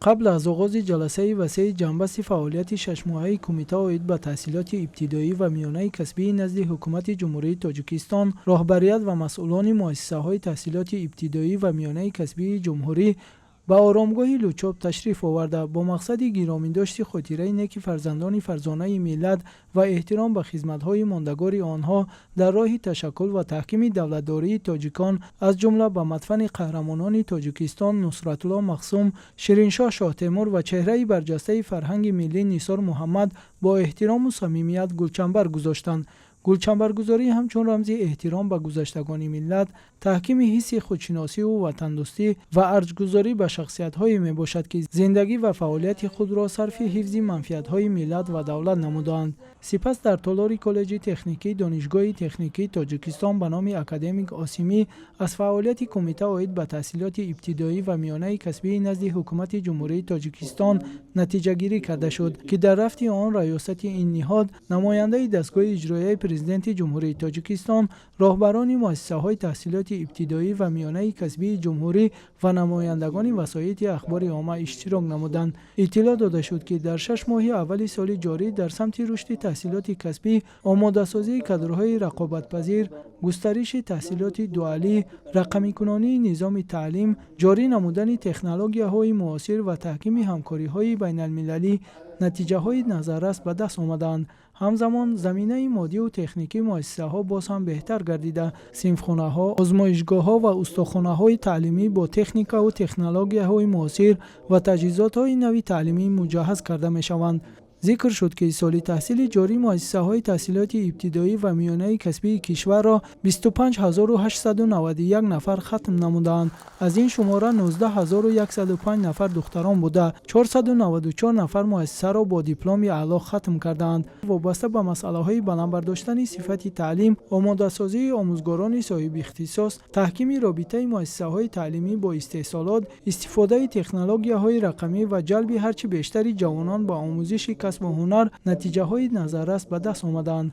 Қабл аз оғози ҷаласаи васеи ҷамъбасти фаъолияти шашмоҳаи кумита оид ба таҳсилоти ибтидоӣ ва миёнаи касбии назди Ҳукумати Ҷумҳурии Тоҷикистон, роҳбарият ва масъулони муассисаҳои таҳсилоти ибтидоӣ ва миёнаи касбии ҷумҳурӣ ба оромгоҳи Лучоб ташриф оварда, бо мақсади гиромидошти хотираи неки фарзандони фарзонаи миллат ва эҳтиром ба хизматҳои мондагори онҳо дар роҳи ташаккул ва таҳкими давлатдории тоҷикон, аз ҷумла ба мадфани қаҳрамонони Тоҷикистон Нусратулло Махсум, Шириншоҳ Шоҳтемур ва чеҳраи барҷастаи фарҳанги миллӣ Нисор Муҳаммад бо эҳтирому самимият гулчамбар гузоштанд. Гулчамбаргузорӣ ҳамчун рамзи эҳтиром ба гузаштагони миллат, таҳкими ҳисси худшиносиву ватандӯстӣ ва арҷгузорӣ ба шахсиятҳое мебошад, ки зиндагӣ ва фаъолияти худро сарфи ҳифзи манфиатҳои миллат ва давлат намудаанд. Сипас дар толори Коллеҷи техникии Донишгоҳи техникии Тоҷикистон ба номи академик Осимӣ аз фаъолияти кумита оид ба таҳсилоти ибтидоӣ ва миёнаи касбии назди Ҳукумати Ҷумҳурии Тоҷикистон натиҷагирӣ карда шуд, ки дар рафти он раёсати ин ниҳод, намояндаи дастгоҳи иҷроияи Президенти Ҷумҳурии Тоҷикистон, роҳбарони муассисаҳои таҳсилоти ибтидоӣ ва миёнаи касбии ҷумҳурӣ ва намояндагони васоити ахбори омма иштирок намуданд. Иттилоъ дода шуд, ки дар 6 моҳи аввали соли ҷорӣ дар самти рушди таҳсилоти касбӣ, омодасозии кадрҳои рақобатпазир, густариши таҳсилоти дуалӣ, рақамикунонии низоми таълим, ҷорӣ намудани технологияҳои муосир ва таҳкими ҳамкориҳои байналмилалӣ натиҷаҳои назаррас ба даст омадаанд. Ҳамзамон заминаи моддиву техникии муассисаҳо боз ҳам беҳтар гардида, синфхонаҳо, озмоишгоҳҳо ва устохонаҳои таълимӣ бо техникаву технологияҳои муосир ва таҷҳизотҳои нави таълимӣ муҷаҳҳаз карда мешаванд. Зикр шуд, ки соли таҳсили ҷорӣ муассисаҳои таҳсилоти ибтидоӣ ва миёнаи касбии кишварро 25 891 нафар хатм намудаанд. Аз ин шумора 19 105 нафар духтарон буда, 494 нафар муассисаро бо дипломи аъло хатм кардаанд. Вобаста ба масъалаҳои баланд бардоштани сифати таълим, омодасозии омӯзгорони соҳибихтисос, таҳкими робитаи муассисаҳои таълимӣ бо истеҳсолот, истифодаи технологияҳои рақамӣ ва ҷалби ҳарчи бештари ҷавонон ба омӯзиши касбу ҳунар натиҷаҳои назаррас ба даст омадаанд.